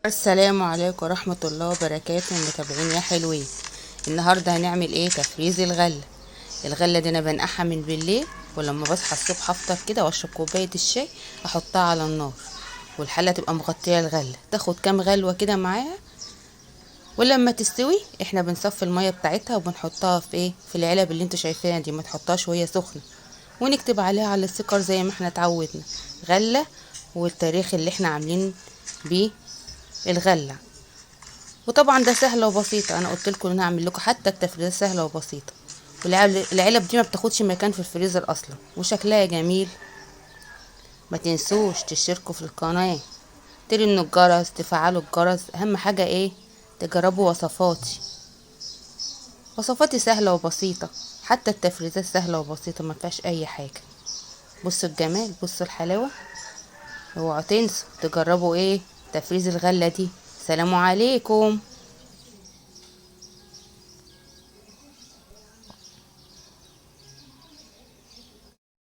السلام عليكم ورحمة الله وبركاته. متابعين يا حلوين، النهاردة هنعمل ايه؟ تفريز الغلة. الغلة دي انا بنقعها من بالليل، ولما بصحى الصبح افطر كده واشرب كوباية الشاي احطها على النار، والحلة تبقى مغطية الغلة، تاخد كام غلوة كده معاها، ولما تستوي احنا بنصفي المية بتاعتها وبنحطها في ايه؟ في العلب اللي انتوا شايفينها دي، ما تحطهاش وهي سخنة، ونكتب عليها على السكر زي ما احنا اتعودنا غلة والتاريخ اللي احنا عاملين بيه الغلة. وطبعا ده سهلة وبسيطة، انا قلت لكم ان انا هعمل لكم حتى التفريزة سهلة وبسيطة، والعلب دي ما بتاخدش مكان في الفريزر اصلا، وشكلها جميل. ما تنسوش تشتركوا في القناة، ترنوا الجرس، تفعلوا الجرس، اهم حاجة ايه؟ تجربوا وصفاتي. وصفاتي سهلة وبسيطة، حتى التفريزات سهلة وبسيطة، ما فيهاش اي حاجة. بصوا الجمال، بصوا الحلاوة. اوعوا تنسوا تجربوا ايه؟ تفريز الغلة دي. سلام عليكم.